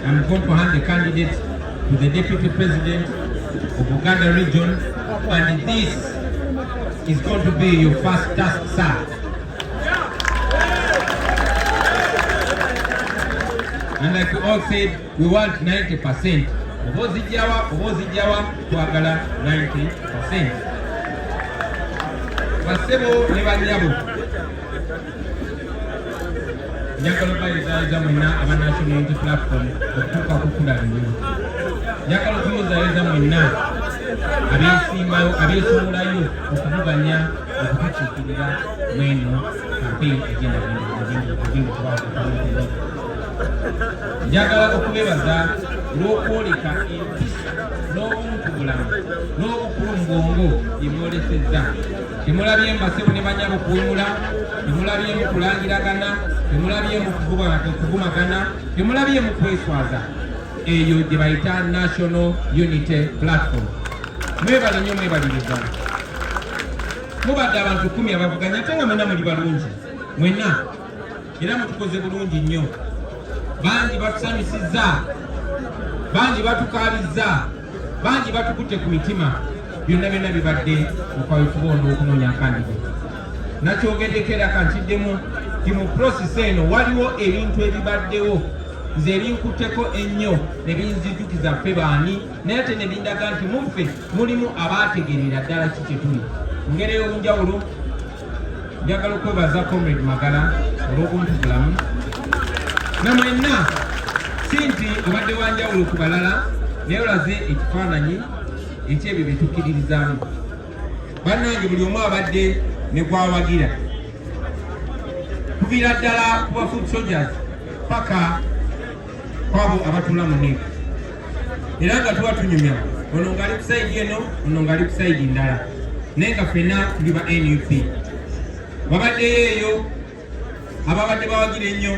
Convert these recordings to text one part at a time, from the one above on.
I'm going to hand the candidate to the Deputy President of Buganda Region, and this is going to be your first task, sir. And like we all said, we want 90%. Oba ozijjawa, oba ozijjawa, twagala 90%. Bassebo ne bannyabo, njagala obayozaayoza mwenna aba National Unity Platform okutuuka ku kkula lino. Njagala okuyozaayoza mwenna abeesimbayo, abeesowolayo okuvuganya okutukiikirira mweno campaign egenda egenda okubaako. Njagala okubebaza olw'okwoleka empisa n'obuntu bulamu n'obukulu mu bwongo bye mwolesezza. Temulabyemu basebo ne bannyabo kuwemula, temulabyemu kulangiragana, temulabyemu kuvumagana, temulabyemu kweswaza. Eyo gye bayita National Unity Platform. Mwebale nnyo, mwebaliriza. Mubadde abantu 10 abavuganya, ate nga mwenna muli balungi mwenna, era mutukoze bulungi nnyo. Bangi batusanyusizza, bangi batukaabizza, bangi batukutte ku mitima. Byonna byonna bibadde mu kaweefube ono okunoonya candidate. Nakyogeddeko era kankiddemu nti mu process eno waliwo ebintu ebibaddewo nze ebinkutteko ennyo ne binzijukiza ffe baani, naye ate ne bindaga nti muffe mulimu abaategerera ddala ki kye tuli. Mu ngeri ey'obunjawulo, njagala okwebaza Comrade Magala olw'obuntu bulamu na mwenna. Si nti obadde wanjawulo ku balala, naye olaze ekifaananyi ekyebyo bye tukkiririzaamu. Bannange, buli omu abadde ne gwawagira, kuviira ddala ku ba foot soldiers paka kwabo abatuula mu NIC, era nga tuba tunyumya, ono ng'ali ku side eno, ono ng'ali ku side ndala, naye nga ffenna tuli ba NUP. Babaddeyo eyo ababadde bawagira ennyo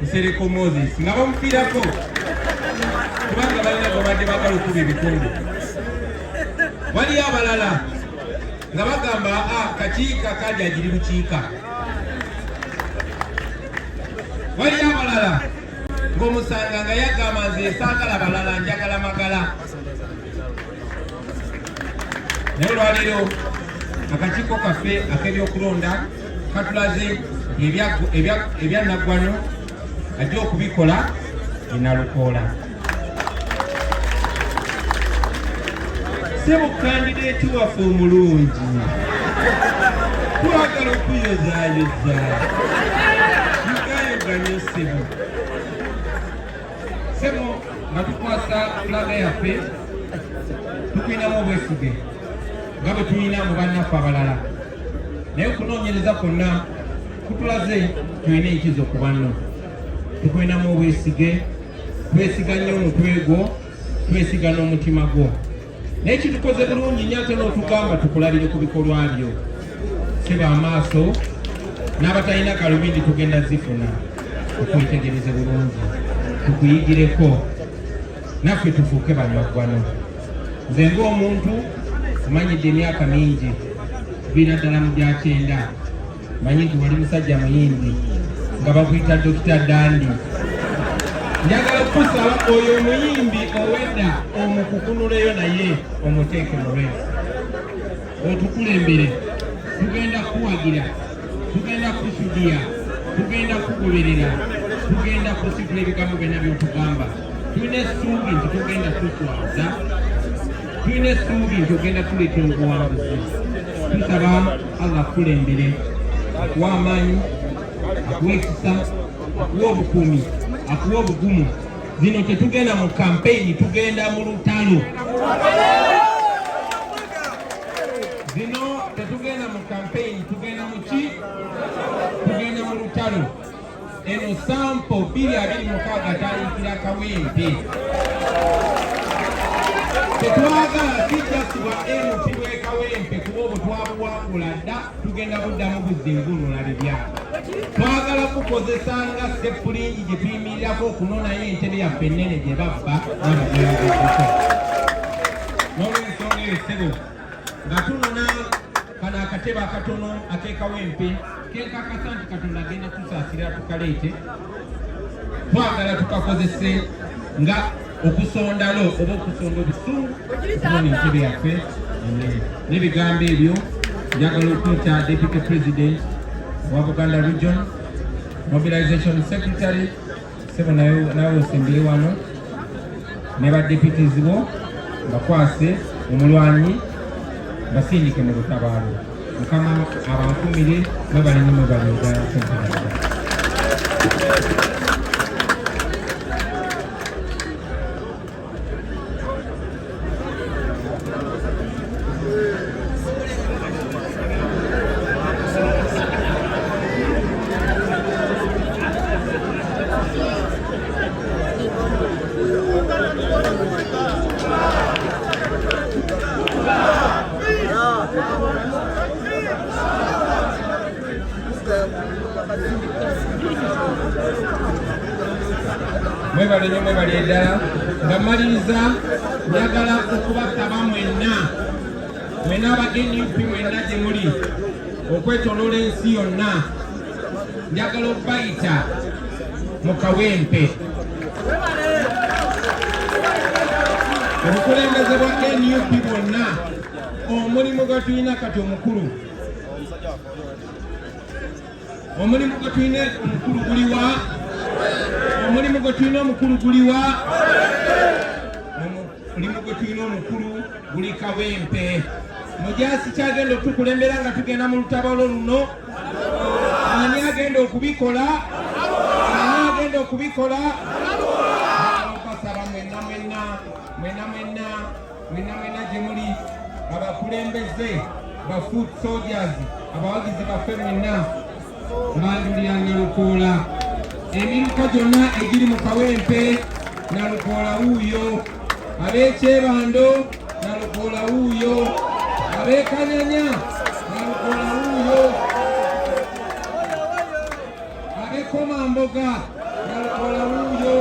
Nsereko Moses nga bamufiirako kubanga balina babadde bagala okuba ebikonde. Waliyo abalala nga bagamba a kakiika kadi agiri lukiika. Waliyo abalala ng'omusanga nga yagamba, "Nze saagala balala, njagala Magala." Naye olwaleero akakiiko kaffe ak'ebyokulonda katulaze ebyannaggwano ajja okubikola enalukoola. Sebo candidate waffe omulungi, twagala okuyozaayoza yugayoganye sebo. Sebo, nga tukwasa flag yaffe, tukulinamu obwesige nga bwe tulina mu bannaffe abalala, naye okunoonyereza kwonna kutulaze tulina enkizo ku banno. Tukulinamu obwesige, twesiga nnyo omutwe gwo, twesiga n'omutima gwo, naye kitukoze bulungi nnyo ate n'otugamba tukulabire ku bikolwa byo. Siba amaaso n'abatalina galubindi tugenda zifuna, tukwetegereze bulungi, tukuyigireko, naffe tufuuke banyaggwano. Nze ng'omuntu omanyidde emyaka mingi, kuviira ddala mu gya 90, manyi nti wali musajja muyimbi nga bakuyita Dokita Dandi. Njagala okukusaba oyo omuyimbi owedda omukukunuleyo naye omuteeke mu race, otukulembere. Tugenda kuwagira, tugenda kusudiya, tugenda kugoberera, tugenda kusitula ebigambo byonna byotugamba. Tulina essuubi nti tugenda tuswaza, tulina essuubi nti ogenda tuleetera obuwanguzi. Tusaba Allah akukulembere, akuwa amaanyi, akuwa ekisa, akuwa obukuumi, akuwa obugumu. Zino tetugenda mu kampeyini, tugenda mu lutalo. Zino tetugenda mu kampeyini, tugenda mu ki? Tugenda mu lutalo. Eno sampo 2026 tayikira Kawempe. Tetwagala sijjasibwa MP w'e Kawempe, kuba obwo twabuwangula dda, tugenda buddamu buzingunula bibya. Twagala kukozesa nga seppulingi gye tuyimirirako okunonayo entebe yaffe ennene gye babba n'abagyogeddeko. N'olwensonga eyo, ssebo, nga tunona kano akatebe akatono ak'ekawempe kenkakasa nti Katonda agenda tusaasira tukaleete, twagala tukakozese. Nga okusonda lo oba okusonda obusungu okunona entebe yaffe ennene. N'ebigambo ebyo, njagala okuyita Deputy President wa Buganda Region, Mobilization Secretary, sebo, nawe osembere wano ne ba deputies bo, bakwase omulwanyi, basindike mu lutabaalo. Mukama abankumire. Mwebale nnyo, mwebale ddala kumpeereza. Mwebale nnyo, mwebale ddala. Nga mmaliriza, njagala okubasaba mwenna mwenna aba NUP mwenna gye muli okwetoloola ensi yonna, njagala okubayita mu Kawempe. Obukulembeze bwa NUP bwonna, omulimu gwe tulina kati omukulu, omulimu gwe tulina omukulu guliwa? Omulimu gwe tulina omukulu guliwa? Omulimu gwe tulina omukulu guli Kawempe. Mujasi kyagenda otukulembera nga tugenda mu lutabalo luno. Ani agenda okubikola? Ani agenda okubikola? Basaba mwenna mwenna mwenna mwenna mwenna mwenna gye muli, abakulembeze ba foot soldiers, abawagizi baffe mwenna, mbanjulira Nalukoola. Emiruka gyonna egiri mu Kawempe, Nalukoola wuuyo. Ab'ekyebando, Nalukoola wuuyo. Ab'ekanyanya, Nalukoola wuuyo. Ab'ekomamboga, Nalukoola wuuyo.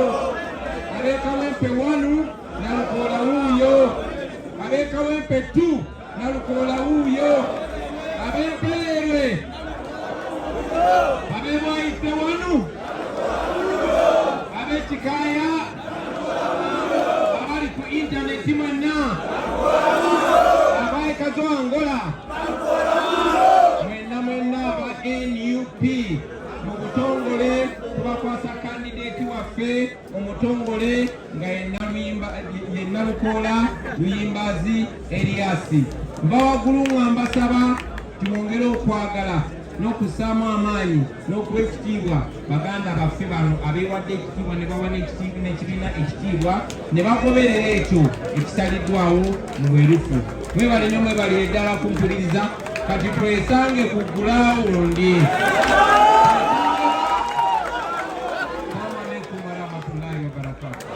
Ab'ekawempe 1, Nalukoola wuuyo. Ab'ekawempe 2, Nalukoola wuuyo. Ab'empeerwe, ab'ebwayise wanu, ab'ekikaaya, abali ku intaneti mwenna, abaekazo Angola, mwenna mwenna aba NUP mu butongole, tubakwasa candidate waffe omutongole nga ye Nalukoola Luyimbazi Eriasi. Mba waggulu nga mbasaba tubongere okwagala n'okussaamu amaanyi n'okuwa ekitiibwa baganda baffe bano abeewadde ekitiibwa ne bawa n'ekibiina ekitiibwa ne bagoberera ekyo ekisaliddwawo mu bwerufu. Mwebale nnyo, mwebalire ddala kumpuliriza. Kati twesange ku ground. Assalamu alaikum warahmatullahi wabarakatuh.